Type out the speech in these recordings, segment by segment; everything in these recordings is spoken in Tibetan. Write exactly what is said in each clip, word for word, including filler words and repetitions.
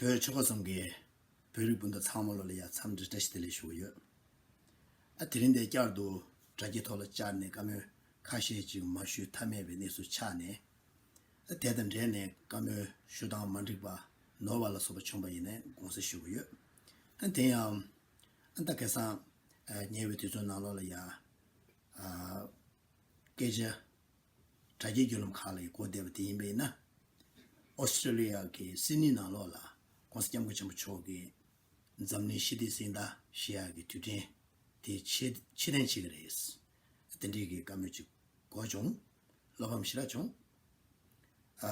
བོད་ཆོལ་ཁ་གསུམ་གྱི་བོད་རིགས་སྤུན་ཟླ་ཚང་མ་ལོ་ལ་ཡང་འཚམས་འདྲི་བཀྲ་ཤིས་བདེ་ལེགས་ཞུ་གི་ཡོད། ཨ་དེ་རིང་འདིར་བསྐྱར་དུ་དྲ་རྒྱའི་ཐོག་ལ་བཅར་ནས་བཀའ་མོལ་ཁ་ཤས་ཅིག་མ་ཞུས་ཐབས་མེད་པའི་གནས་སུ་ཆགས་ནས། ཨ་དེ་དང་འབྲེལ་ནས་བཀའ་མོལ་ཞུ་སྟངས་མ་འགྲིག་པ་ནོར་བ་ལ་སོགས་པ་བྱུང་བ་ཡིན་ནའི་དགོངས་སེལ་ཞུ་གི་ཡོད། ཨ་དེ་ཡང་ཨ་ད་ཁ་སང་ཨ་ཉེ་བའི་དུས་ཚོད་ནང་ལོགས་ལ་ཡང་ཨ་སྐད་ཆ་དྲ་རྒྱའི་བརྒྱུད་ལམ་ཁག་ལ་གོ་བསྡད་པ་དེ་ཡིན་པས་ན། ཨོ་སི་ཀྲི་ལི་ཡ་གི་སིད་ནི་ནང་ལོགས་ལ་༸གོང་ས་༸སྐྱབས་མགོན་ཆེན་པོ་མཆོག་གིས་འཛམ་གླིང་ཞི་བདེ་གཟེངས་རྟགས་ཞུ་ཡག་གི་དུས་དྲན་དེ་ཕྱིར་ཕྱིར་འཐེན་བྱེད་ཀྱི་རེད། དེ་འདྲའི་གི་བཀའ་མོལ་ཅིག་གོ་བྱུང་། བློ་ཕམ་ཞེ་དྲག་བྱུང་། ཨ་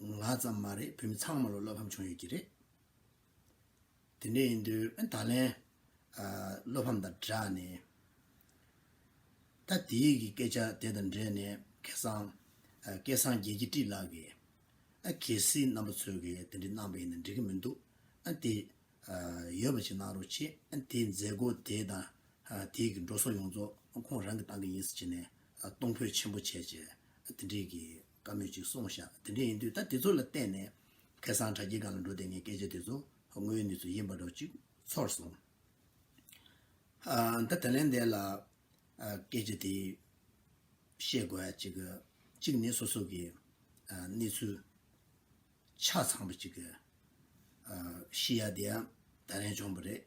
ང་ཙམ་མ་རེད། བོད་མི་ཚང་མ་ལ་བློ་ཕམ་བྱུང་ཡོད་ཀྱི་རེད། དེ་འདྲ་ཡིན་དུས་ད་ལན་ཨ་བློ་ཕམ་དང་སྦྲགས་ནས། ད་དེའི་གི་སྐད་ཆ་དེ་དང་འབྲེལ་ནས་ཁ་སང་ཨ་སྐལ་བཟང་རྒྱལ་གྱི་བཀྲིས་ལགས་ཀྱིས་ཨ་གལ་སྲིད་རྣམ་པ་ཚོས་གི་དེ་འདྲ་གནང་པ་ཡིན་ན་འགྲིག་གི་མི་འདུག་ཨ་དེ་ཨ་ཡོད་པ་ཅིག་གནང་རོགས་བྱེད། ཨ་དེའི་མཛད་སྒོ་དེ་དང་ཨ་དེའི་གི་འགྲོ་སོང་ཡོངས་རྫོགས་ཁོང་རང་གིས་བཏང་གི་ཡིན་ཟེར་བྱས་ནས་ཨ་གཏོང་ཕོད་ཆེན་པོ་བྱས་བྱས་ཨ་དེ་འདྲའི་གི་བཀའ་མོལ་ཅིག་གསུངས་ཤག་དེ་འདྲ་ཡིན་དུས་ད་དེ་ཚོ་ལ་བརྟེན་ནས་ཁ་སང་དྲ་རྒྱའི་སྒང་ལ་འགྲོ་བསྡད་མཁན་སྐད་ཆ་དེ་ཚོ་དངོས་ཡོད་གནས་ཚུལ་ཡིན་པ་འདྲ་ཅིག་ཚོར་སོང་། ཨ་ད་དེ་ལན་འདི་ལ་ཨ་སྐད་ཆ་དེ་བཤད་དགོས་ཡ་གཅིག་གི་གཅིག་ནི་སོ་སོ་གི་ཨ་གནས་ཚུལ་ཆ་ཚང་པ་གཅིག་གི་ཨ་ཤེས་ཡ་དེ་ཡང་ད་རན་བྱུང་བ་རེད།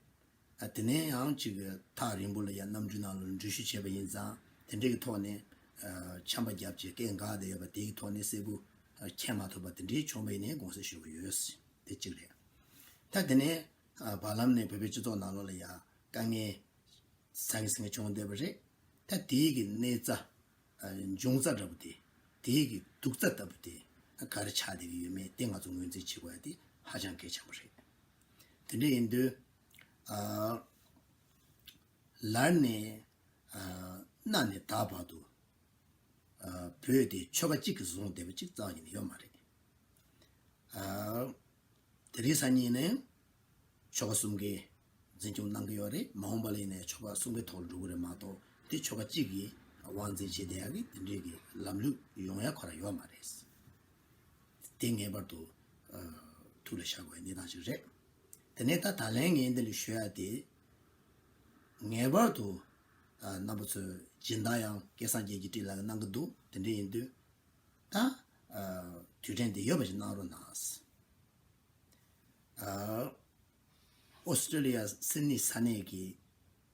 ཨ་དེ་ནས་ཡང་གཅིག་གི་ཐག་རིང་པོ་ལ་ཡང་གནམ་གྲུའི་ནང་ལ་འགྲུལ་བཞུད་བྱས་པ་ཡིན་ཙང་དེ་འདྲའི་གི་ཐོག་ནས་ཨ་ཆམ་པ་བརྒྱབ་བྱས་སྐད་འགག་བསྡད་ཡོད་པ་དེའི་ཐོག་ནས་གསལ་པོ་ཨ་མཁྱེན་མ་ཐུབ་པ་དེ་འདྲའི་བྱུང་བ་ཡིན་ནའི་དགོངས་སེལ་ཞུ་གི་ཡོད། དེ་གཅིག་རེད། ད་དེ་ནས་ཨ་བར་ལམ་ནས་བོད་པའི་སྤྱི་ཚོགས་ནང་ལོགས་ལ་ཡང་དཀའ་ངལ་ཟང་ངེ་ཟིང་ངེ་བྱུང་བསྡད་པ་རེད། ད་དེའི་གི་གནས་རྩ་ཨ་འབྱུང་རྩ་འདྲ་པོ་དེ། དེའི་གི་དུག་རྩ་ལྟ་བུ་དེ་ཨ་ག་རེ་ཆགས་བསྡད་ཀྱི་ཡོད་མེད་དེ་ང་ཚོ་ངོས་འཛིན་བྱེད་དགོས་ཡ་དེ་ཧ་ཅང་གལ་ཆེན་པོ་རེད། དེ་འདྲ་ཡིན་དུས་ཨ་ལར་ནས་ཨ་གནའ་ནས་ད་བར་དུ་ཨ་བོད་དེ་ཆོལ་ཁ་གཅིག་གིས་བཟུང་བསྡད་པ་གཅིག་རྩ་བ་ཉིད་ནས་ཡོད་མ་རེད། ཨ་དེ་རིང་སང་ཉིན་ནས་ཆོལ་ཁ་གསུམ་གའི་འཛིན་སྐྱོང་གནང་གི་ཡོད་རེད། མ་འོངས་པ་ལ་ཡིན་ནའི་ཆོལ་ཁ་གསུམ་གའི་ཐོག་ལ་འགྲོ་གི་རེད་མ་གཏོགས་དེ་ཆོལ་ཁ་གཅིག་གིས་དབང་འཛིན་བྱེད་བསྡད་ཡག་གི་དེ་འདྲའི་གི་ལམ་ལུགས་ཡོང་ཡ་ཁོ་རང་ཡོད་མ་རེད། དེ་ངེས་པར་དུ་ཨ་ཐུགས་ལ་བཞག་དགོས་པའི་གནས་སྟངས་ཤིག་རེད། དེ་ནས་ད་ད་ལན་ངས་འདི་ལ་ཞུ་ཡ་དེ། ངེས་པར་དུ་ཨ་རྣམ་པ་ཚོས་སྦྱིན་བདག་ཡང་སྐལ་བཟང་རྒྱལ་གྱི་བཀྲིས་ལགས་ཀྱིས་གནང་གི་འདུག་དེ་འདྲ་ཡིན་དུས་ད་ཨ་དུས་དྲན་འདི་ཡོད་པ་ཞིག་གནང་རོགས་གནང་། ཨ་ཨོ་སི་ཀྲི་ལི་ཡ་སིད་ནི་ས་གནས་ཀྱི་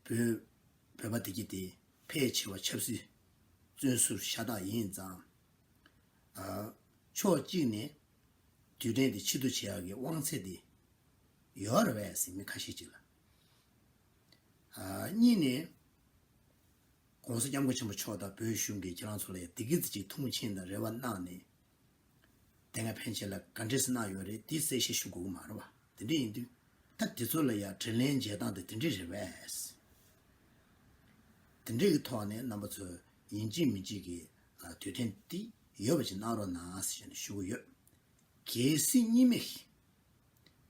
བོད་བོད་པ་དེ་གྱིས་དེ་ཕལ་ཆེ་བ་ཆབ་སྲིད་བཙོན་ཟུར་ཤ་སྟག་ཡིན་ཙང་། ཨ་ཕྱོགས་གཅིག་ནས་དུས་དྲན་དེ་ཆེད་དུ་བྱེད་ཡག་གི་དབང་ཚད་དེ་ཡོད་རེད་པས་ཟེར་མི་ཁ་ཤས་ཅིག་ལ། ཨ་གཉིས་ནས་༸གོང་ས་༸སྐྱབས་མགོན་ཆེན་པོ་མཆོག་དང་བོད་གཞུང་གིས་ཁྱེད་རང་ཚོ་ལ་ཡང་བདེ་སྐྱིད་ཅིག་མཐོང་ཆེན་དང་རེ་བ་གནང་ནས་དེ་སྔ་ཕན་ཆད་ལ་ག་འདྲས་སེ་གནང་ཡོད་རེད། དེ་གསལ་བཤད་ཞུ་དགོས་ཀྱི་མ་རེད་པ། དེ་འདྲས་ཡིན་དུས་ད་དེ་ཚོ་ལ་ཡང་དྲིན་ལན་འཇལ་སྟངས་དེ་དེ་འདྲས་རེད་པས། དེ་འདྲས་ཀྱི་ཐོག་ནས་རྣམ་པ་ཚོས་ཡིན་གཅིག་མིན་གཅིག་གི་ཨ་དུས་དྲན་དེ་ཡོད་པ་ཞིག་གནང་རོགས་གནང་ཟེར་ནས་ཞུ་གི་ཡོད། གལ་སྲིད་གཉིས་མེད་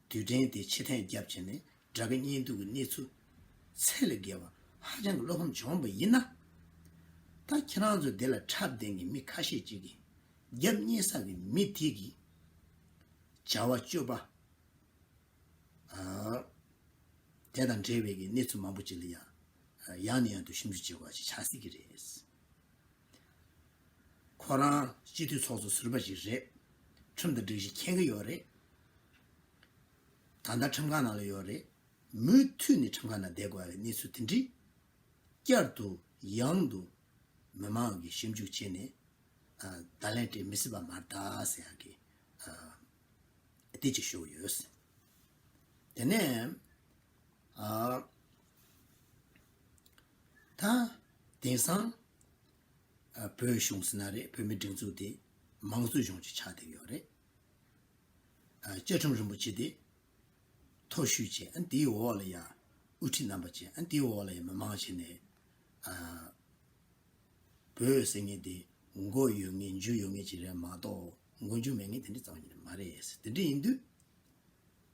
དུས་དྲན་དེ་ཕྱིར་འཐེན་བརྒྱབ་བྱས་ནས་དགྲ་དགའ་གཉེན་སྡུག་གི་གནས་ཚུལ་ཚད་ལས་བརྒལ་བ་ཧ་ཅང་གི་བློ་ཕམ་བྱུང་བ་ཡིན་ན། ད་ཁྱེད་རང་ཚོ་འདི་ལ་འཁྲབ་བསྡད་མཁན་མི་ཁ་ཤས་ཅིག་གིས་རྒྱབ་གཉེར་ས་གི་མི་དེ་གི་བྱ་བ་སྤྱོད་པ་ཨ་དེ་དང་འབྲེལ་བའི་གི་གནས་ཚུལ་མང་པོ་ཅིག་ལ་ཡང་ཡང་ནས་ཡང་དུ་ཞིབ་འཇུག་བྱེད་དགོས་པ་ཞིག་ཆགས་སྲིད་ཀྱི་རེད། ཁོ་རང་སྤྱི་འཐུས་ཚོགས་གཙོ་ཟུར་པ་ཞིག་རེད། ཁྲིམས་དང་སྒྲིག་གཞི་མཁྱེན་གྱི་ཡོད་རེད། ད་ལྟ་ཁྲིམས་ཁང་ནང་ལ་ཡོད་རེད། མུ་མཐུད་ནས་ཁྲིམས་ཁང་ནང་བསྡད་དགོས་པའི་གནས་ཚུལ་དེ་འདྲ་བསྐྱར་དུ་ཡང་དུ་མི་མང་གིས་ཞིབ་འཇུག་བྱས་ནས་ཨ་བརྡ་ལན་སྤྲད་མི་སྲིད་པ་མ་རེད་ཟེར་ཡག་གི་ཨ་དེ་ཅིག་ཞུ་གི་ཡོད། དེ་ནས་ཨ་ད་དེང་སང་ཨ་བོད་གཞུང་ཟེར་ན་རེད། བོད་མིའི་སྒྲིག་འཛུགས་དེ་མང་གཙོའི་གཞུང་ཅིག་ཆགས་བསྡད་ཡོད་རེད། ཨ་བཅའ་ཁྲིམས་རིན་པོ་ཆེ་དེ་མཐོ་ཤོས་བྱས། ཨ་དེའི་འོག་ལ་ཡང་དབུ་ཁྲིད་རྣམ་པ་བྱས། ཨ་དེའི་འོག་ལ་ཡང་མི་མང་བྱས་ནས་ཨ་བོད་ཟེར་མཁན་དེ་མགོ་ཡོད་མཁན་མཇུག་ཡོད་མཁན་ཅིག་རེད་མ་གཏོགས་མགོ་མཇུག་མེད་མཁན་དེ་འདྲ་རྩ་བ་ཉིད་ནས་མ་རེད། དེ་འདྲ་ཡིན་དུས་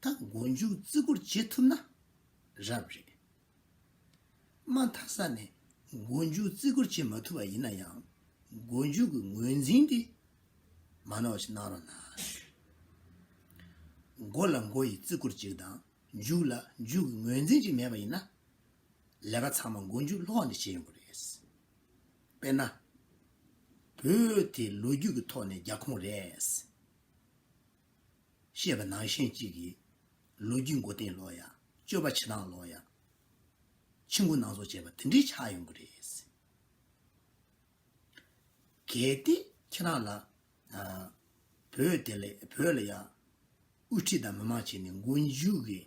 ད་མགོ་མཇུག་བརྩི་བཀུར་བྱེད་ཐུབ་ན་རབ་རེད། མ་མཐའ་ས་ནས་མགོ་མཇུག་བརྩི་བཀུར་བྱེད་མ་ཐུབ་པ་ཡིན་ན་ཡང་མགོ་མཇུག་གི་ངོས་འཛིན་དེ་མ་ནོར་བ་ཞིག་གནང་རོགས་གནང་། མགོ་ལ་མགོ་ཡི་བརྩི་བཀུར་གཅིག་དང་མཇུག་ལ་མཇུག་གི་ངོས་འཛིན་གཅིག་མེད་པ་ཡིན་ན། ལས་ཀ་ཚང་མ་མགོ་མཇུག་ལྷོག་ནས་བྱེད་ཡོང་གི་རེད། དཔེར་ན། བོད་དེ་ལོ་རྒྱུས་ཀྱི་ཐོག་ནས་རྒྱལ་ཁོངས་རེད། བཤད་པ་ནང་བཞིན་གཅིག་གིས་ལོ་རྒྱུས་མགོ་རྟིང་སློག་ཡ། སྤྱོད་པ་བྱེད་སྟངས་སློག་ཡ། ཕྱི་མགོ་ནང་བཟོ་བྱས་པ་དེ་འདྲའི་ཆགས་ཡོང་གི་རེད། གལ་ཏེ་ཁྱེད་རང་ལ་ཨ། བོད་དེ་ལས་བོད་ལ་ཡ་དབུ་ཁྲིད་དང་མི་མང་བྱས་ནས་མགོ་མཇུག་གི་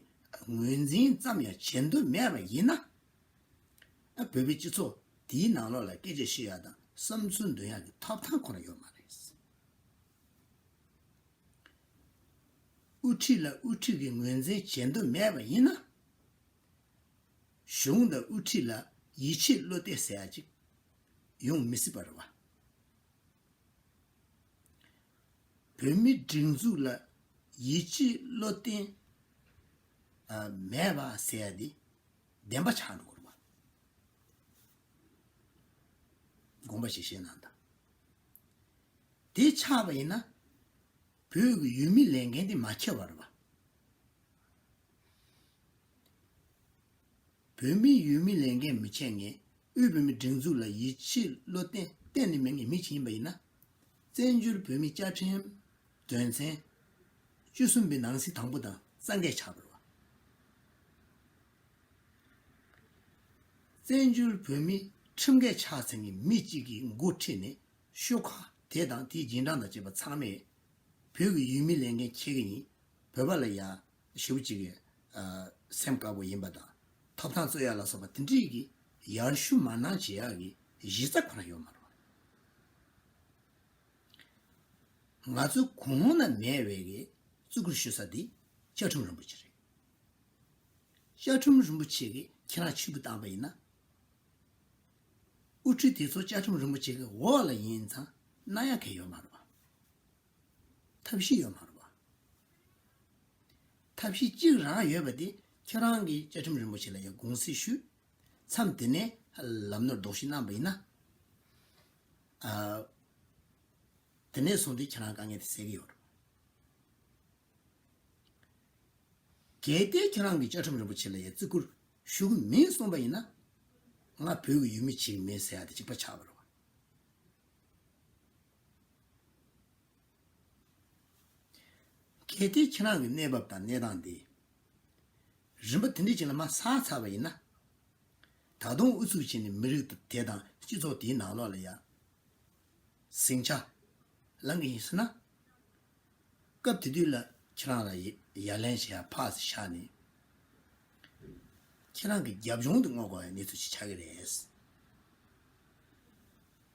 ངོས་འཛིན་ཙམ་ཡང་བྱེད་འདོད་མེད་པ་ཡིན་ན། ཨ། བོད་པའི་སྤྱི་ཚོགས་དེའི་ནང་ལོགས་ལ་སྐད་ཆ་བཤད་ཡ་དང་བསམ་ཚུལ་འདོན་ཡ་གི་ཐོབ་ཐང་ཁོ་རང་ཡོད་མ་རེད། དབུ་ཁྲིད་ལ་དབུ་ཁྲིད་ཀྱི་ངོས་འཛིན་བྱེད་འདོད་མེད་པ་ཡིན་ན། གཞུང་དང་དབུ་ཁྲིད་ལ་ཡིད་ཆེས་བློ་གཏད་ཟེར་ཡ་ཅིག་ཡོང་མི་སྲིད་པ་རེད་བ། བོད་མིའི་སྒྲིག་འཛུགས་ལ་ཡིད་ཆེས་བློ་གཏད་ཨ། མེད་པ་ཟེར་ཡ་དེ་བདེན་པ་ཆགས་འགྲོ་གི་རེད་བ། དགོངས་པ་ཞིག་བཞེས་གནང་དང་། དེ་ཆགས་པ་ཡིན་ན། བོད་ཀྱི་ཡུལ་མི་ལས་འགན་དེ་མ་འཁྱེར་བ་རེད་བ། བོད་མིའི་ཡུལ་མི་ལས་འགན་མི་འཁྱེར་མཁན། དབུས་བོད་མིའི་སྒྲིག་འཛུགས་ལ་ཡིད་ཆེས་བློ་གཏད་གཏན་ནས་མེད་མཁན་མི་ཞིག་ཡིན་པ་ཡིན་ན། བཙན་བྱོལ་བོད་མིའི་བཅའ་ཁྲིམས་དོན་ཚན་བཅུ་གསུམ་པའི་ནང་གསེས་དང་པོ་དང་རྩ་འགལ་ཆགས་པ་རེད་བ། བཙན་བྱོལ་བོད་མིའི་ཁྲིམས་འགལ་ཆགས་ཚར་མཁན་མི་གཅིག་གིས་འགོ་ཁྲིད་ནས། ཤོག་ཁག་དེ་དང་དེའི་རྗེས་འབྲང་དང་བཅས་པ་ཚང་མས་བོད་ཀྱི་ཡུལ་མི་ལས་འགན་འཁྱེར་གྱི་ཡིན། བོད་པ་ལ་ཡ་ཞེ་པོ་ཅིག་གི་ཨ། སེམས་དཀར་པོ་ཡིན་པ་དང་། ཐོབ་ཐང་རྩོད་ཡ་ལ་སོགས་པ་དེ་འདྲའི་གི་ཡར་ཞུ་མར་གནང་བྱེད་ཡ་གི་གཞི་རྩ་ཁོ་རང་ཡོད་མ་རེད། ང་ཚོའི་གོང་ན་མེད་པའི་གི་བརྩི་བཀུར་ཞུ་ས་དེ་བཅའ་ཁྲིམས་རིན་པོ་ཆེ་རེད། བཅའ་ཁྲིམས་རིན་པོ་ཆེ་གིས་ཁྱེད་རང་ཕྱིར་འབུད་བཏང་པ་ཡིན་ན། དབུ་ཁྲིད་དེ་ཚོ་བཅའ་ཁྲིམས་རིན་པོ་ཆེ་གི་འོག་ལ་ཡིན་ཙང་གནང་ཡག་གི་ཡོད་མ་རེད་བ། ཐབས་ཤེས་ཡོད་མ་རེད་བ། ཐབས་ཤེས་གཅིག་རང་ཡོད་པ་དེ་ཁྱེད་རང་གིས་བཅའ་ཁྲིམས་རིན་པོ་ཆེ་ལ་ཡང་དགོངས་སེལ་ཞུས། མཚམས་དེ་ནས་ལམ་ནོར་ལྡོག་ཞིག་གནང་པ་ཡིན་ན། ཨ། དེ་ནས་བཟུང་སྟེ་ཁྱེད་རང་དཀའ་ངལ་དེ་སེལ་གི་ཡོད་རེད། གལ་ཏེ་ཁྱེད་རང་གིས་བཅའ་ཁྲིམས་རིན་པོ་ཆེ་ལ་ཡང་བརྩི་བཀུར་ཞུ་གི་མིན་གསུངས་པ་ཡིན་ན། ང་བོད་ཀྱི་ཡུལ་མི་བྱེད་ཀྱི་མིན་ཟེར་ཡ་དེ་གཅིག་པ་ཆགས་པ་རེད་བ། གལ་ཏེ་ཁྱེད་རང་གི་གནས་བབ་དང་གནས་སྟངས་དེ་རིམ་པ་དེ་འདྲ་ཅིག་ལ་མར་ཟགས་ཚར་བ་ཡིན་ན། ད་དུང་ཨུ་ཚུགས་བྱས་ནས་མི་རིགས་དེ་དང་སྤྱི་ཚོགས་དེའི་ནང་ལོགས་ལ་ཡ་ཟིང་ཆ་ལངས་གི་ཡིན་ཟེར་ན། སྐབས་དེ་དུས་ལ་ཁྱེད་རང་ལ་ཡ་ཡ་ལན་བྱེད་ཡ་ཕར་བཞག་ནས། ཁྱེད་རང་གི་རྒྱབ་ལྗོངས་དེ་སྔོག་དགོས་པའི་གནས་ཚུལ་ཞིག་ཆགས་ཀྱི་རེད།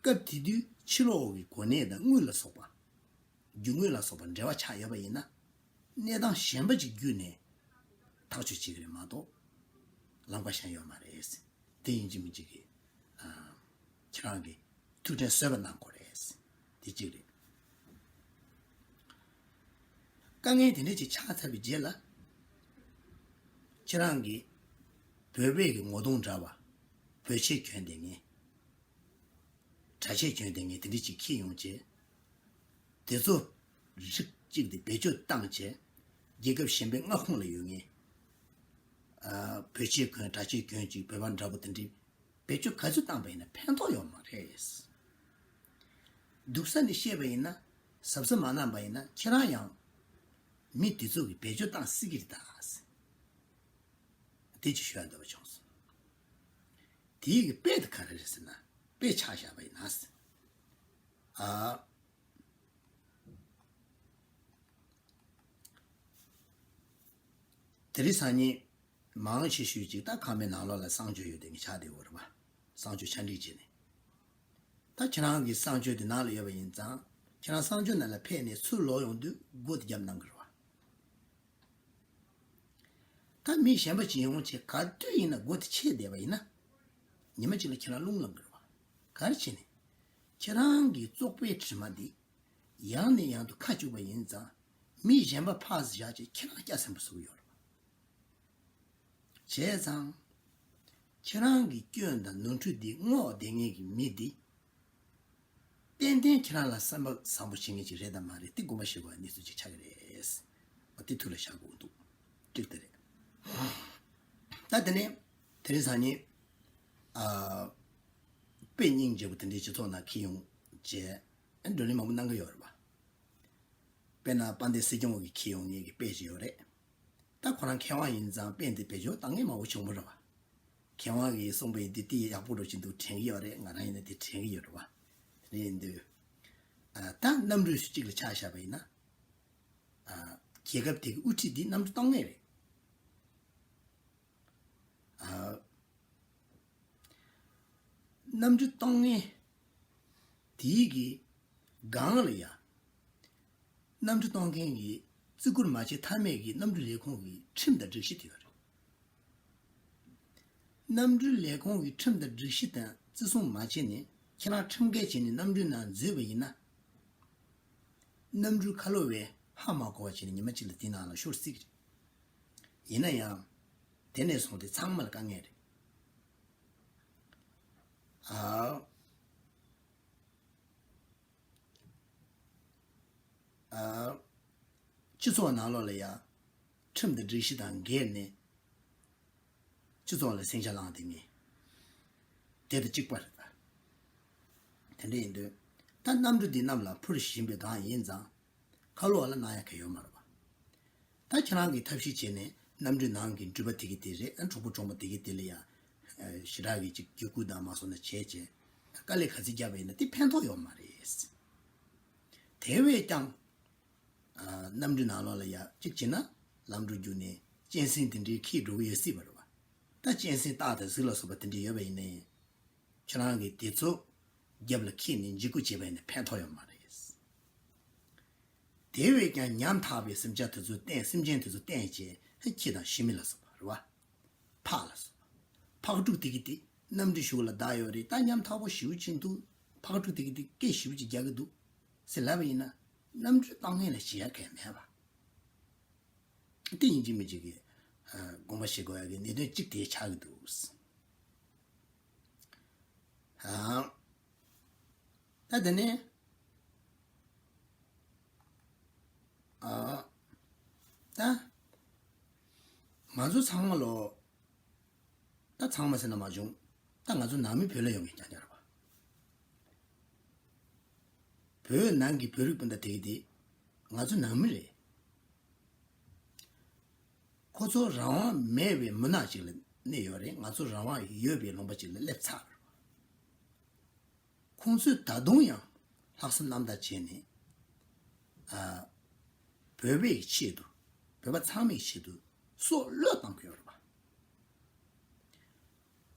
སྐབས་དེ་དུས་ཕྱི་ལོགས་ཀྱི་གོ་གནས་དང་དངུལ་ལ་སོགས་པ། རྒྱུ་དངོས་ལ་སོགས་པ་འབྲེལ་བ་ཆགས་ཡོད་པ་ཡིན་ན། གནས་སྟངས་གཞན་པ་ཅིག་བརྒྱུད་ནས་ཐག་གཅོད་བྱེད་ཀྱི་རེད་མ་གཏོགས། ལམ་ཁ་གཞན་ཡོད་མ་རེད། དེ་ཡིན་གཅིག་མིན་གཅིག་གིས་ཨ། ཁྱེད་རང་གིས་ཐུགས་ཕྲན་གསོས་པ་གནང་དགོས་རེད། དེ་གཅིག་རེད། དཀའ་ངལ་དེ་འདྲ་ཅིག་ཆགས་ཚར་བའི་རྗེས་ལ། ཁྱེད་རང་གིས་བོད་པའི་གི་ངོ་གདོང་འདྲ་བ། བོད་ཆས་གྱོན་བསྡད་མཁན། གྲྭ་ཆས་གྱོན་བསྡད་མཁན་དེ་འདྲ་ཅིག་འཁྱེར་ཡོང་བྱས། དེ་ཚོ་རིགས་གཅིག་དེ་བེད་སྤྱོད་བཏང་བྱས། རྒྱལ་ཁབ་གཞན་པའི་མངའ་ཁོངས་ལ་ཡོད་མཁན། ཨ། བོད་ཆས་གྱོན་གྲྭ་ཆས་གྱོན་ཅིག་བོད་པ་འདྲ་པོ་དེ་འདྲའི་བེད་སྤྱོད་ག་ཚོད་བཏང་པ་ཡིན་ན་ཕན་ཐོགས་ཡོད་མ་རེད། སྡུག་ས་ནས་བཤད་པ་ཡིན་ན། གཟབ་གཟབ་མ་གནང་པ་ཡིན་ན་ཁྱེད་རང་ཡང་མི་དེ་ཚོ་གིས་བེད་སྤྱོད་བཏང་སྲིད་ཀྱི་རེད་ད། དེ་ཅིག་ཞུ་ཡ་འདོད་པ་བྱུང་སོང་། དེའི་གི་དཔེ་དེ་ག་རེ་རེད་ཟེར་ན། དཔེ་ཆ་བཞག་པ་ཡིན་ན། ཨ། དེ་རིང་སང་ཉིན་མང་ཆེ་ཤོས་ཅིག་ད་ཁང་པའི་ནང་ལོགས་ལ་གསང་སྤྱོད་ཡོད་དེ་ངས་ཆགས་བསྡད་ཡོད་རེད་པ། གསང་སྤྱོད་ཆ་འགྲིག་བྱས་ནས། ད་ཁྱེད་རང་གི་གསང་སྤྱོད་དེ་ནང་ལ་ཡོད་པ་ཡིན་ཙང་། ཁྱེད་རང་གསང་སྤྱོད་ནང་ལ་ཕེབས་ནས་ཚུར་ལོག་ཡོང་དུས་སྒོ་དེ་བརྒྱབ་གནང་གི་རེད་པ། ད་མི་གཞན་པ་ཅིག་ཡོང་བྱས་ག་དུས་ཡིན་ན་སྒོ་དེ་ཕྱེ་བསྡད་པ་ཡིན་ན། ཉི་མ་གཅིག་ལ་ཁྱེད་རང་རླུང་ལངས་ཀྱི་རེད་པ། ག་རེ་བྱས་ནས། ཁྱེད་རང་གི་བཙོག་པའི་དྲི་མ་འདི་ཡང་ནས་ཡང་དུ་ཁ་བཅུག་པ་ཡིན་ཙང་། མི་གཞན་པ་ཕར་བཞག་བྱས་ཁྱེད་རང་སྐྱ་སེམས་པ་བཟོ་གི་ཡོད་རེད་པ། བྱས་ཙང་། ཁྱེད་རང་གི་སྐྱོན་དང་ནོར་འཁྲུལ་འདི་སྔོག་བསྡད་མཁན་གྱི་མི་འདི། ཏན་ཏན་ཁྱེད་རང་ལ་བསམ་པ་བཟང་པོ་བྱེད་མཁན་ཅིག་རེད་དམ་མ་རེད་དེ་དགོངས་པ་བཞེས་དགོས་པའི་གནས་ཚུལ་ཅིག་ཆགས་ཀྱི་རེད། དེ་ཐུགས་ལ་བཞག་དགོས་འདུག་གཅིག་དེ་རེད། ད་དེ་ནས་དེ་རིང་སང་ཉིན་ཨ་དཔེ་སྙིང་རྗེ་པོ་དེ་འདྲའི་སྤྱི་ཚོགས་ནང་འཁྱེར་ཡོང་བྱས་བགྲོ་གླེང་མང་པོ་གནང་གི་ཡོད་རེད་པ། དཔེར་ན་དཔལ་ལྡན་སྲིད་སྐྱོང་གིས་འཁྱེར་ཡོང་མཁན་གྱི་དཔེ་ཅིག་ཡོད་རེད། ད་ཁོ་རང་མཁས་དབང་ཡིན་ཙང་དཔེ་འདི་བེད་སྤྱོད་བཏང་མཁན་མང་པོ་བྱུང་བ་རེད་པ། མཁས་དབང་གིས་གསུངས་པ་ཡིན་དུས་དེ་ཡག་པོ་འགྲོ་བཞིན་འདུག་དྲན་གྱི་ཡོད་རེད། ང་རང་ཡིན་ན་དེ་དྲན་གྱི་ཡོད་རེད་པ། དེ་འདྲ་ཡིན་དུས་ཨ་ད་གནམ་གྲུ་གཅིག་ལ་ཆ་བཞག་པ་ཡིན་ན། ཨ་རྒྱལ་ཁབ་དེ་གི་དབུ་ཁྲིད་འདི་གནམ་གྲུ་གཏོང་མཁན་རེད། ཨ་གནམ་གྲུ་གཏོང་མཁན་དེའི་གི་སྒང་ལ་ཡ་གནམ་གྲུ་གཏོང་མཁན་གྱི་བརྩི་བཀུར་མ་བྱེད་ཐབས་མེད་ཀྱི་གནམ་གྲུ་ལས་ཁུངས་ཀྱི་ཁྲིམས་དང་སྒྲིག་གཞི་དེ་ཡོད་རེད། གནམ་གྲུ་ལས་ཁུངས་ཀྱི་ཁྲིམས་དང་སྒྲིག་གཞི་དང་བརྩི་སྲུང་མ་བྱས་ནས་ཁྱེད་རང་ཁྲིམས་འགལ་བྱས་ནས་གནམ་གྲུའི་ནང་འཛུལ་བ་ཡིན་ན། གནམ་གྲུའི་ཁ་ལོ་བས་ཧ་མ་གོ་བ་བྱས་ནས་ཉི་མ་གཅིག་ལ་དེའི་ནང་ལ་ཤོར་སྲིད་ཀྱི་རེད། ཡིན་ན་ཡང་དེ་ནས་བཟུང་སྟེ་ཚང་མ་ལ་དཀའ་ངལ་རེད། ཨ་ཨ་སྤྱི་ཚོགས་ནང་ལོགས་ལ་ཡང་ཁྲིམས་དང་སྒྲིག་གཞི་དང་འགལ་ནས་སྤྱི་ཚོགས་ལ་ཟིང་ཆ་བསླངས་བསྡད་མཁན་དེ་དང་གཅིག་པ་རེད་པ། དེ་འདྲ་ཡིན་དུས་ད་གནམ་གྲུ་འདི་གནམ་ལ་འཕུར་བཞིན་པའི་སྒང་ཡིན་ཙང་ཁ་ལོ་བ་ལ་གནང་ཡ་གང་ཡོད་མ་རེད་པ། ད་ཁྱེད་རང་གིས་ཐབས་ཤེས་བྱས་ནས་གནམ་གྲུའི་ནང་གི་འགྲུལ་པ་དེ་གི་དེ་རེད། ཨ་གྲོགས་པོ་གྲོགས་མོ་དེ་གི་དེ་ལ་ཡང་ཞེ་དྲག་གི་ཅིག་བརྒྱུད་སྐུལ་དང་མ་སོང་ན་བྱས་བྱས་དཀའ་ལས་ག་ཚོད་བརྒྱབ་པ་ཡིན་ན་དེ་ཕན་ཐོགས་ཡོད་མ་རེད། དེ་བས་ཀྱང་ཨ་གནམ་གྲུའི་ནང་ལོགས་ལ་ཡ་གཅིག་བྱས་ན་ལམ་འགྲོ་རྒྱུག་ནས་གཅན་གཟན་དེ་འདྲའི་འཁྱེར་འགྲོ་གི་ཡོད་སྲིད་པ་རེད་པ། ད་གཅན་གཟན་སྟག་དང་གཟིག་ལ་སོགས་པ་དེ་འདྲ་ཡོད་པ་ཡིན་ནའི་ཁྱེད་རང་གིས་དེ་ཚོ་རྒྱབ་ལ་འཁྱེར་ནས་འཇིགས་སྐུལ་བྱས་པ་ཡིན་ན་ཕན་ཐོགས་ཡོད་མ་རེད། དེ་བས་ཀྱང་ཉམ་ཐག་པའི་སེམས་ཅན་དེ་ཚོ་བསྟེན། སེམས་ཅན་དེ་ཚོ་བསྟེན་བྱས་ཁྱི་དང་ཤི་མི་ལ་སོགས་པ་རེད་པ། ཕག་ལ་སོགས་པ། ཕག་ཕྲུག་དེ་གི་དེ་གནམ་གྲུའི་གཞུག་ལ་བདའ་ཡོད་རེད། ད་ཉམ་ཐག་པོ་ཞེ་པོ་ཅིག་འདུག་ཕག་ཕྲུག་དེ་གི་དེ་སྐད་ཞེ་པོ་ཅིག་རྒྱག་གི་འདུག་ཟེར་ལབ་པ་ཡིན་ན་གནམ་གྲུ་གཏོང་མཁན་ལ་ཞེད་ཡ་གང་ཡང་མེད་པ། དེ་ཡིན་གཅིག་མིན་གཅིག་གི་ཨ་དགོངས་པ་བཞེས་དགོས་ཡ་གི་གནད་དོན་གཅིག་དེ་ཆགས་ཀྱི་འདུག་ཨ་ད་དེ་ནས་ཨ་ད་ང་ཚོ་ཚང་མ་ལོ། ད་ཚང་མ་ཟེར་ན་མ་བྱུང་། ད་ང་ཚོ་ནང་མི་བོད་ལ་ཡོད་མཁན་རྐྱང་རྐྱང་རེད་པ། བོད་ནང་གི་བོད་རིགས་སྤུན་ཟླ་དེ་གི་དེ་ང་ཚོ་ནང་མི་རེད། ཁོ་ཚོ་རང་དབང་མེད་པའི་མུན་ནག་ཅིག་ལ་གནས་ཡོད་རེད། ང་ཚོ་རང་དབང་ཡོད་པའི་ལུང་པ་ཅིག་ལ་སླེབས་ཚར་རེད་པ། ཁོང་ཚོས་ད་དུང་ཡང་ལྷག་བསམ་རྣམ་དག་བྱས་ནས་ཨ་བོད་པའི་ཆེད་དུ། བོད་པ་ཚང་མའི་ཆེད་དུ་སྲོག་བློས་གཏོང་གི་ཡོད་རེད་པ།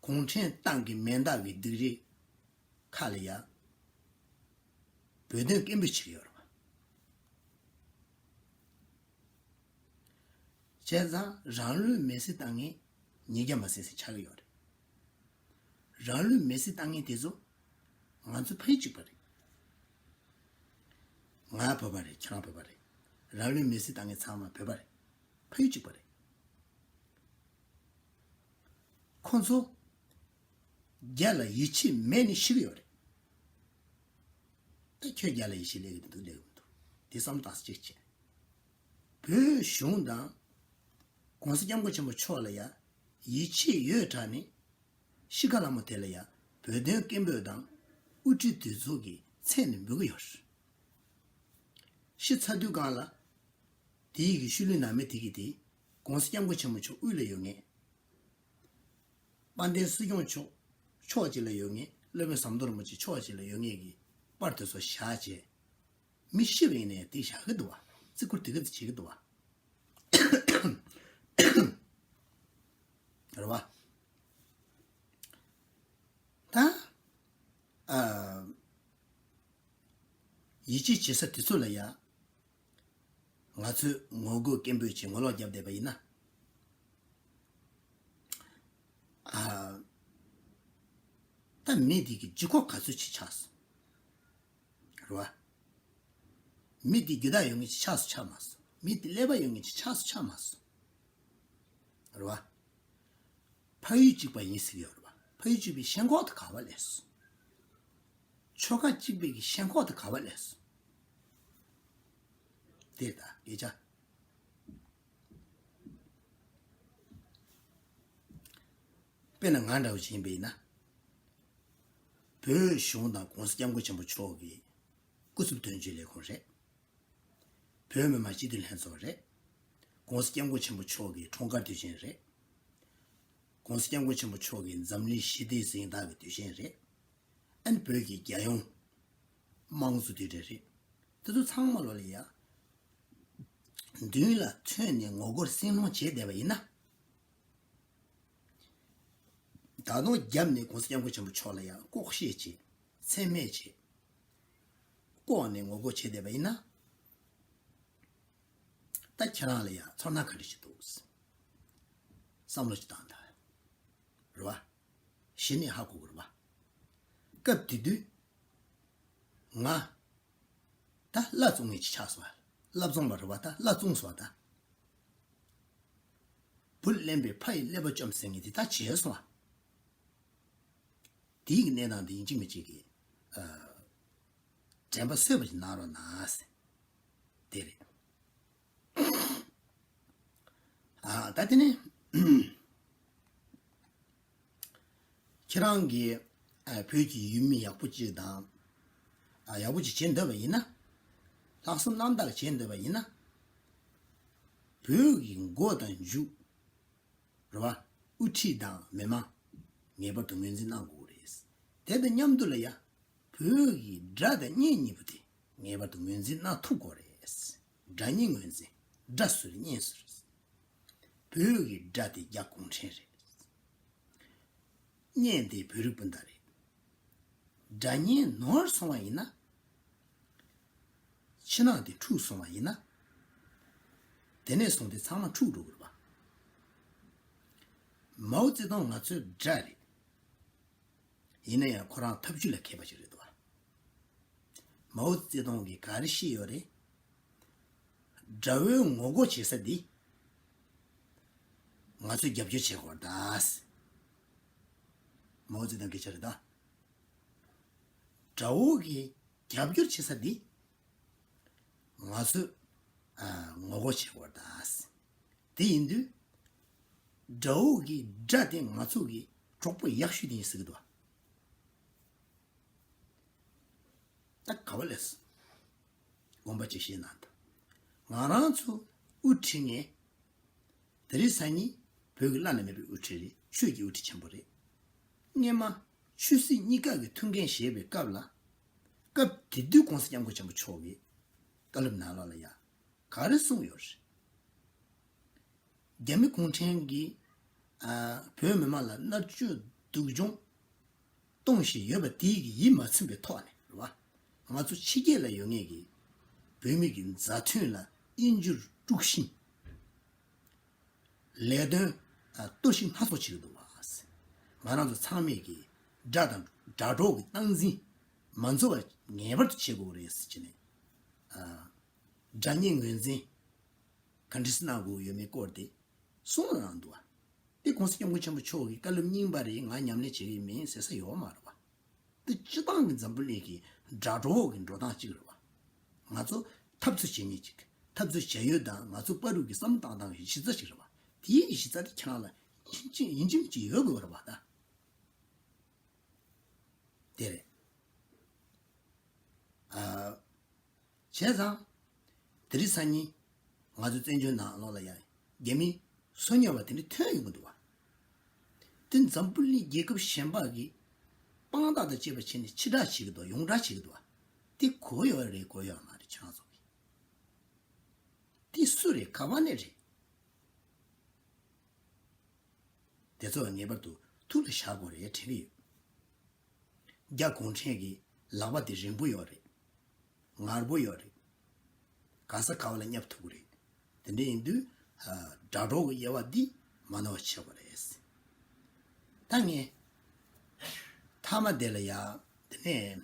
གུང་ཁྲན་ཏང་གི་མེ་མདའ་གི་སྡིགས་རིས་ཁ་ལ་ཡ་བོད་དོན་སྐད་འབོད་བྱེད་ཀྱི་ཡོད་རེད་པ། བྱས་ཙང་རང་ལུས་མེར་སྲེག་བཏང་མཁན་ཉིས་བརྒྱ་མ་ཟིན་ཙམ་ཆགས་ཀྱི་ཡོད་རེད། རང་ལུས་མེར་སྲེག་བཏང་མཁན་དེ་ཚོ་ང་ཚོ་ཕ་ཡུལ་གཅིག་པ་རེད། ང་བོད་པ་རེད། ཁྱེད་རང་བོད་པ་རེད། རང་ལུས་མེར་སྲེག་བཏང་མཁན་ཚང་མ་བོད་པ་རེད། ཕ་ཡུལ་གཅིག་པ་རེད། ཁོ་ཚོ་རྒྱ་ལ་ཡིད་ཆེས་མེད་ནས་ཤི་གི་ཡོད་རེད། ད་ཁྱོད་རྒྱ་ལ་ཡིད་ཆེས་སླེབས་ཀྱི་འདུག་སླེབས་ཀྱི་མི་འདུག་དེ་བསམ་བློ་བཏང་ས་གཅིག་བྱས། བོད་གཞུང་དང་༸གོང་ས་༸སྐྱབས་མགོན་ཆེན་པོ་མཆོག་ལ་ཡ་ཡིད་ཆེས་ཡོད་དྲགས་ནས་ཤི་ཁ་ལ་མོ་དེ་ལ་ཡ་བོད་དོན་སྐད་འབོད་དང་དབུ་ཁྲིད་དེ་ཚོ་གི་མཚན་ནས་འབོད་ཀྱི་ཡོད་རེད། ཤི་ཚར་དུས་སྒང་ལ་དེའི་གི་ཤུལ་ལུས་ནང་མི་དེ་གི་དེ་༸གོང་ས་༸སྐྱབས་མགོན་ཆེན་པོ་མཆོག་དབུས་ལ་ཡོད་མཁན། དཔལ་ལྡན་སྲིད་སྐྱོང་མཆོག་ཕྱོགས་གཅིག་ལ་ཡོད་མཁན། སློབ་དཔོན་ཟམ་གདོང་རིན་པོ་ཆེ་ཕྱོགས་གཅིག་ལ་ཡོད་མཁན་གྱི་པར་དེ་ཚོ་བཞག་བྱས། མི་ཤི་བ་ཡིན་ནའི་དེ་བཞག་གི་འདུག་བ། བརྩི་བཀུར་དེ་ག་ཚོད་བྱེད་ཀྱི་འདུག་བ། རེད་བ། ད་ཨ་ཡིད་ཆེས་བྱེད་ས་དེ་ཚོ་ལ་ཡ། ང་ཚོས་ངོ་རྒོལ་སྐད་འབོད་བྱས་ངོ་ལོག་བརྒྱབ་བསྡད་པ་ཡིན་ན། ཨ། ད་མི་འདི་གི་ལྗིད་ཁོག་ག་ཚོད་ཅིག་ཆགས་སོང་། རེད་བ། མི་འདི་རྒྱུ་དག་ཡོད་མཁན་ཅིག་ཆགས་སུ་ཆགས་མ་སོང་། མི་འདི་ཀླད་པ་ཡོད་མཁན་ཅིག་ཆགས་སུ་ཆགས་མ་སོང་། རེད་བ། ཕ་ཡུལ་གཅིག་པ་ཡིན་ཟེར་གྱི་ཡོད་རེད་བ། ཕ་ཡུལ་གཅིག་པའི་ཞེན་ཁོག་དེ་ག་པར་སླེབས་སོང་། ཆོལ་ཁ་གཅིག་པའི་གི་ཞེན་ཁོག་དེ་ག་པར་སླེབས་སོང་། དེ་ད་སྐད་ཆ། དཔེར་ན་ང་འདྲ་བོ་ཅིག་ཡིན་པ་ཡིན་ན། བོད་གཞུང་དང་༸གོང་ས་༸སྐྱབས་མགོན་ཆེན་པོ་མཆོག་གི་སྐུ་ཚབ་དོན་གཅོད་ལས་ཁུངས་རེད། བོད་མི་མང་སྤྱི་འཐུས་ལྷན་ཚོགས་རེད། ༸གོང་ས་༸སྐྱབས་མགོན་ཆེན་པོ་མཆོག་གི་འཁྲུངས་སྐར་དུས་ཆེན་རེད། ༸གོང་ས་༸སྐྱབས་མགོན་ཆེན་པོ་མཆོག་གི་འཛམ་གླིང་ཞི་བདེའི་གཟེངས་རྟགས་ཀྱི་དུས་ཆེན་རེད། ཨ་ནི་བོད་ཀྱི་རྒྱལ་ཡོངས་དམངས་གཙོ་དུས་དྲན་རེད། དེ་ཚོ་ཚང་མ་ལོ་ལ་ཡ། མདུན་ལ་ཐོན་ནས་ངོ་རྒོལ་སེམས་ལྷོང་བྱས་བསྡད་པ་ཡིན་ན། ད་དུང་རྒྱབ་ནས་༸གོང་ས་༸སྐྱབས་མགོན་ཆེན་པོ་མཆོག་ལ་ཡང་ལྐོག་བཤད་བྱས། མཚན་སྨད་བྱས། ལྐོག་ནས་ངོ་རྒོལ་བྱས་བསྡད་པ་ཡིན་ན། ད་ཁྱེད་རང་ལ་ཡང་ཚོར་སྣང་ག་འདྲ་ཞིག་འདུག། བསམ་བློ་ཞིག་བཏང་དང་། རེད་བ། གཞི་ནས་ཧ་གོ་དགོས་རེད་བ། སྐབས་དེ་དུས། ང་། ད་བླ་བཙོང་མཁན་ཅིག་ཆགས་སོང་བ། བླ་བཙོང་བ་རེད་བ། ད་བླ་བཙོང་སོང་བ་ད། བུ་གླེན་པའི་ཕ་ཡི་ཀླད་པ་བཅོམ་ཟེར་མཁན་དེ་ད་བྱས་སོང་བ། དེའི་གི་གནས་སྟངས་དེ་ཡིན་གཅིག་མིན་གཅིག་གི། ཨ། དྲན་པ་གསོས་པ་ཞིག་གནང་རོགས་གནང་ཟེར། དེ་རེད། ཨ། ད་དེ་ནས། ཁྱེད་རང་གིས་ཨ་བོད་ཀྱི་ཡུལ་མི་ཡག་པོ་ཅིག་དང་། ཨ། ཡག་པོ་ཅིག་བྱེད་འདོད་པ་ཡིན་ན། ལྷག་བསམ་རྣམ་དག་བྱེད་འདོད་པ་ཡིན་ན། བོད་ཀྱི་མགོ་དང་མཇུག་རེད་བ། དབུ་ཁྲིད་དང་མི་མང་ངེས་པར་དུ་ངོས་འཛིན་གནང་དགོས་རེད། དེ་དང་མཉམ་དུ་ལ་ཡ། བོད་ཀྱི་དགྲ་དང་གཉེན་གཉིས་པོ་དེ་ངེས་པར་དུ་ངོས་འཛིན་གནང་ཐུབ་དགོས་རེད། དགྲ་གཉེན་ངོས་འཛིན། དགྲ་སུ་རེད། གཉེན་སུ་རེད། བོད་ཀྱི་དགྲ་དེ་རྒྱ་གུང་ཁྲན་རེད། གཉེན་དེ་བོད་རིགས་སྤུན་ཟླ་རེད། དགྲ་གཉེན་ནོར་སོང་བ་ཡིན་ན། ཕྱི་ནང་དེ་འཁྲུག་སོང་བ་ཡིན་ན། དེ་ནས་བཟུང་སྟེ་ཚང་མ་འཁྲུག་འགྲོ་གི་རེད་པ། མའོ་ཙེ་ཏུང་ང་ཚོའི་དགྲ་རེད། ཡིན་ན་ཡང་ཁོ་རང་ཐབས་ཇུས་ལ་མཁས་པ་ཞིག་རེད་འདུག་བ། མའོ་ཙེ་ཏུང་གིས་ག་རེ་བཤད་ཡོད་རེད། དགྲ་བོའི་ངོ་རྒོལ་བྱེད་ས་འདི། ང་ཚོས་རྒྱབ་སྐྱོར་བྱེད་དགོས་རེད་ད། མའོ་ཙེ་ཏུང་སྐད་ཆ་རེད་ད། དགྲ་བོ་གིས་རྒྱབ་སྐྱོར་བྱེད་ས་འདི། ང་ཚོས་ཨ་ངོ་རྒོལ་བྱེད་དགོས་རེད་ད། དེ་ཡིན་དུས། དགྲ་བོ་གི་དགྲ་དེ་ང་ཚོ་གི་གྲོགས་པོ་ཡག་ཤོས་དེ་ཡིན་ཟེར་གི་འདུག་བ། ད་ག་བ་ལས། དགོངས་པ་ཅིག་བཞེས་གནང་དང་། ང་རང་ཚོ་དབུ་ཁྲིད་མཁན། དེ་རིང་སང་ཉིན་བོད་ཀྱི་བླ་ན་མེད་པའི་དབུ་ཁྲིད་རེད། ཆོས་ཀྱི་དབུ་ཁྲིད་ཆེན་པོ་རེད། སྔོན་མ་ཆོས་སྲིད་གཉིས་ཀ་གི་ཐུགས་འགན་བཞེས་པའི་སྐབས་ལ། སྐབས་དེ་དུས་༸གོང་ས་༸སྐྱབས་མགོན་ཆེན་པོ་མཆོག་གིས་བཀའ་སློབ་ནང་ལོགས་ལ་ཡ། ག་རེ་གསུངས་ཡོད་རེད། རྒྱ་མི་གུང་ཁྲན་གྱིས་ཨ་བོད་མི་མང་ལ་མནར་གཅོད་སྡུག་སྦྱོང་གཏོང་བཞིན་ཡོད་པ་དེའི་གི་ཡིད་མ་ཚིམ་པའི་ཐོག་ནས་རེད་བ། ང་ཚོ་ཕྱི་རྒྱལ་ལ་ཡོད་མཁན་གྱི་བོད་མི་གི་མཛའ་མཐུན་ལ་དབྱེན་འབྱོར་དཀྲུག་ཤིང་། ལས་དོན་ཨ་གཏོར་བཤིག་སྣ་ཚོགས་བྱེད་ཀྱི་འདུག་བ། ང་རང་ཚོ་ཚང་མས་ཀྱི་དགྲ་དང་དགྲ་གྲོགས་ཀྱི་སྟངས་འཛིན་མ་འཛོལ་བ་ངེས་པར་དུ་བྱེད་དགོས་རེད་ཟེར་གྱི་ནས། ཨ་དགྲ་གཉེན་ངོས་འཛིན་ག་འདྲ་སེ་གནང་དགོས་ཡོད་མེད་སྐོར་དེ་གསུངས་གནང་འདུག་བ། དེ་༸གོང་ས་༸སྐྱབས་མགོན་ཆེན་པོ་མཆོག་གི་བཀའ་སློབ་རྙིང་པ་རེད། ང་ཉམས་ལེན་བྱེད་ཀྱི་མིན་ཟེར་ས་ཡོད་མ་རེད་བ། འདི་སྤྱི་བཏང་གི་འཛམ་བུ་གླིང་གི་དགྲ་གྲོགས་ཀྱི་འགྲོ་སྟངས་གཅིག་རེད་བ། ང་ཚོ་འཐབ་རྩོད་བྱེད་མཁན་གཅིག་འཐབ་རྩོད་བྱ་ཡུལ་དང་ང་ཚོ་བར་གྱི་བསམ་བློ་བཏང་སྟངས་ཀྱི་གཞི་རྩ་གཅིག་རེད་བ། དེའི་གཞི་རྩ་དེ་ཁྱེད་རང་ལ་ཡིན་གཅིག་ཡིན་གཅིག་མིན་གཅིག་ཡོད་དགོས་པ་རེད་བ་ད། དེ་རེད། ཨ། བྱས་ཙང་། དེ་རིང་སང་ཉིན་ང་ཚོ་བཙན་བྱོལ་ནང་ལོགས་ལ་ཡང་རྒྱ་མི་སོ་ཉོ་བ་དེ་འདྲ་ཐོན་ཡོང་གི་འདུག་བ། དེ་འཛམ་བུ་གླིང་རྒྱལ་ཁབ་གཞན་པ་གིས་དཔང་རྟགས་དང་བཅས་པ་བྱས་ནས་ཕྱིར་བསྒྲགས་བྱེད་ཀྱི་འདུག་ཡོངས་བསྒྲགས་བྱེད་ཀྱི་འདུག་བ། དེ་གོ་ཡོད་རེད་གོ་ཡོད་མ་རེད་ཁྱེད་རང་ཚོ་གིས། དེ་སུ་རེད་ག་བ་ནས་རེད། དེ་ཚོ་ངེས་པར་དུ་ཐུགས་ལ་བཞག་དགོས་རེད་དྲན་གྱི་ཡོད། རྒྱ་གུང་ཁྲན་གྱི་ལག་པ་དེ་རིང་པོ་ཡོད་རེད། ངར་པོ་ཡོད་རེད། ག་ས་ག་བ་ལ་བསྙབ་ཐུབ་ཀྱི་རེད། དེ་འདྲ་ཡིན་དུས་ཨ་དགྲ་གྲོགས་ཀྱི་དབྱེ་བ་འདི་མ་ནོར་བ་བྱེད་དགོས་རེད། ད་ངས་མཐའ་མ་དེ་ལ་ཡ་དེ་ནས།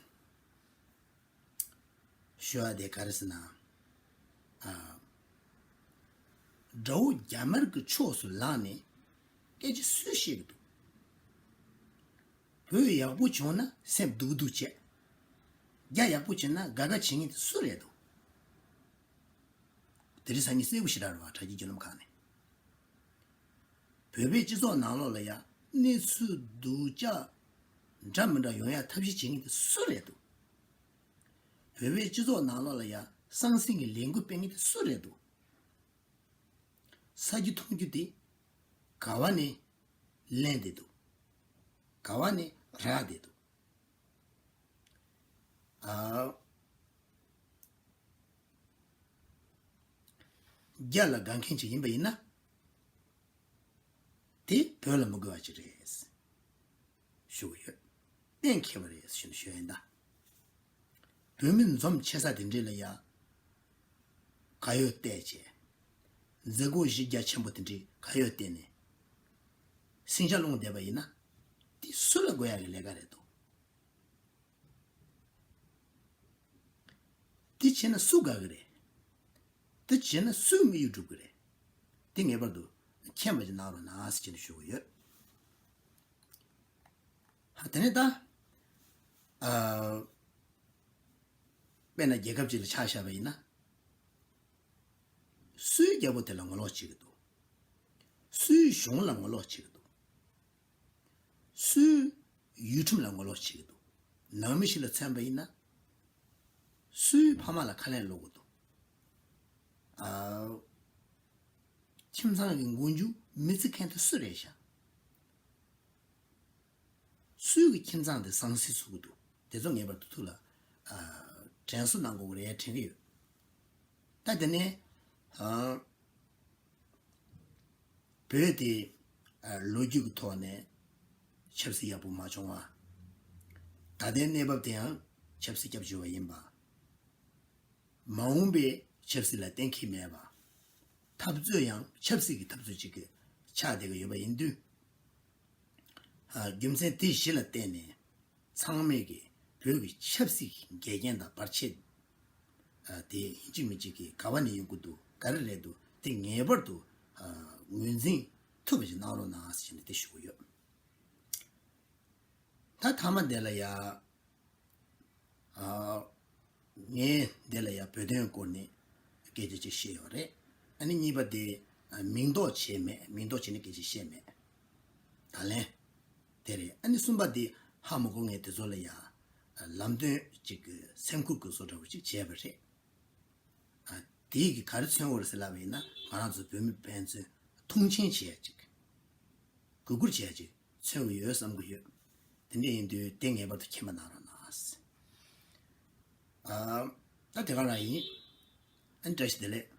ཞུ་བ་དེ་ག་རེ་ཟེར་ན། ཨ། དགྲ་བོ་རྒྱ་དམར་གྱི་ཕྱོགས་སུ་ལངས་ནས་སྐད་ཆ་སུས་བཤད་ཀྱི་འདུག་བོད་ཡག་པོ་བྱུང་ན་སེམས་སྡུག་སྡུག་བྱས། རྒྱ་ཡག་པོ་བྱུང་ན་དགའ་དགའ་བྱེད་མཁན་དེ་སུ་རེད་འདུག་དེ་རིང་སང་ཉིན་གསལ་པོ་ཞེ་དྲག་རེད་བ་དྲ་རྒྱའི་བརྒྱུད་ལམ་ཁག་ནས། བོད་པའི་སྤྱི་ཚོགས་ནང་ལོགས་ལ་ཡ་ གནས་ཚུལ་སྡུག་ཅག་འདྲ་མི་འདྲ་ཡོང་ཡ་ཐབས་ཤེས་བྱེད་མཁན་དེ་སུ་རེད་འདུག་བོད་པའི་སྤྱི་ཚོགས་ནང་ལོགས་ལ་ཡ་ཟང་ཟིང་གི་ལས་འགུལ་སྤེལ་མཁན་དེ་སུ་རེད་འདུག་ས་རྒྱུ་མཐོང་རྒྱུ་དེ་ག་བ་ནས་ལེན་བསྡད་འདུག་ག་བ་ནས་རག་བསྡད་འདུག་ཨ། རྒྱ་ལ་དགའ་མཁན་ཅིག་ཡིན་པ་ཡིན་ན། དེ་བོད་ལ་མི་དགོས་པ་ཅིག་རེད། ཞུ་གི་ཡོད། གཏན་འཁེལ་བ་རེད་ཞུ་ནས་ཞུ་ཡིན་ད། བོད་མི་འཛོམས་ཆེ་ས་དེ་འདྲས་ལ་ཡ། ག་ཡོད་བལྟས་བྱས། མཛད་སྒོ་གཞི་རྒྱ་ཆེན་པོ་དེ་འདྲས་ག་ཡོད་བལྟས་ནས། ཟིང་ཆ་སློང་བསྡད་པ་ཡིན་ན། དེ་སུ་ལ་དགོས་ཡག་གི་ལས་ཀ་རེད་དོ། དེ་བྱས་ན་སུ་དགའ་གི་རེད། དེ་བྱས་ན་སུས་དམིགས་ཡུལ་འགྲུབ་གི་རེད། དེ་ངེས་པར་དུ་མཁྱེན་པ་ཅིག་གནང་རོགས་གནང་ཟེར་ནས་ཞུ་གི་ཡོད། ཧ་དེ་ནས་ད། ཨ། དཔེར་ན་རྒྱལ་ཁབ་ཅིག་ལ་ཆ་བཞག་པ་ཡིན་ན། སུའི་རྒྱལ་པོ་དེ་ལ་ངོ་ལོག་བྱེད་ཀྱི་འདུག་སུའི་གཞུང་ལ་ངོ་ལོག་བྱེད་ཀྱི་འདུག་སུའི་ཡུལ་ཁྲིམས་ལ་ངོ་ལོག་བྱེད་ཀྱི་འདུག་ནང་མི་ཞིག་ལ་མཚོན་པ་ཡིན་ན། སུའི་ཕ་མ་ལ་ཁ་ལན་སློག་གི་འདུག་ཨ། ཁྱིམ་ཚང་གི་མགོ་མཇུག་མི་བརྩི་མཁན་དེ་སུ་རེད་ཤག་སུའི་གི་ཁྱིམ་ཚང་དེ་ཟང་ཟིང་ཚུགས་ཀྱི་འདུག་དེ་ཚོ་ངེས་པར་དུ་ཐུགས་ལ། ཨ། དྲན་གསོ་གནང་དགོས་ཀྱི་རེད་དྲན་གྱི་ཡོད། ད་དེ་ནས། ཨ། བོད་དེ། ཨ། ལོ་རྒྱུས་ཀྱི་ཐོག་ནས་ཆབ་སྲིད་ཡག་པོ་མ་བྱུང་བ། ད་ལྟའི་གནས་བབ་དེ་ཡང་ཆབ་སྲིད་སྐྱབས་བཅོལ་བ་ཡིན་པ། མ་འོངས་པའི་ཆབ་སྲིད་ལ་གཏན་འཁེལ་མེད་པ། འཐབ་རྩོད་ཡང་ཆབ་སྲིད་ཀྱི་འཐབ་རྩོད་ཅིག་གི་ཆགས་བསྡད་ཀྱི་ཡོད་པ་ཡིན་དུས། ཨ། རྒྱུ་མཚན་དེ་བཞི་ལ་བརྟེན་ནས་ཚང་མས་ཀྱི་བོད་ཀྱི་ཆབ་སྲིད་ཀྱི་འགལ་རྐྱེན་དང་བར་ཆད། ཨ། དེ་ཡིན་གཅིག་མིན་གཅིག་གི་ག་བ་ནས་ཡོང་གི་འདུག་ག་རེ་རེད་འདུག་དེ་ངེས་པར་དུ། ཨ། ངོས་འཛིན་ཐུབ་པ་ཞིག་གནང་རོགས་གནང་ཟེར་ནས་དེ་ཞུ་གི་ཡོད། ད་མཐའ་མ་དེ་ལ་ཡ། ཨ། ངས་འདི་ལ་ཡ་བོད་དོན་སྐོར་ནས་སྐད་ཆ་ཅིག་བཤད་ཡོད་རེད། ཨ་ནི་གཉིས་པ་དེ། ཨ། མིང་འདོགས་བྱས་མེད། མིང་འདོགས་བྱས་ནས་སྐད་ཆ་བཤད་མེད། ད་ལན། དེ་རེད། ཨ་ནི་གསུམ་པ་དེ་ཧ་མ་གོ་མཁན་དེ་ཚོ་ལ་ཡ། ཨ། ལམ་སྟོན་ཅིག་གི་སེམས་ཁུར་དགོས་བཟོ་འདྲ་བོ་ཅིག་བྱས་པ་རེད། ཨ། དེ་གི་ག་རེ་མཚོན་གྱི་རེད་ཟེར་ལབ་པ་ཡིན་ན། ང་རང་ཚོ་བོད་མི་ཕན་ཚུན་མཐོང་ཆེན་བྱེད་ཡ་ཅིག་གུས་བཀུར་བྱེད་ཡ་ཅིག་མཚོན་གྱི་ཡོད་བསམ་གྱི་ཡོད། དེ་འདྲ་ཡིན་དུས་དེ་ངེས་པར་དུ་མཁྱེན་པ་གནང་རོགས་གནང་། ཨ། ད་དེ་ག་རང་ཡིན། ཨ་ནི་བཀྲ་ཤིས་བདེ་ལེགས།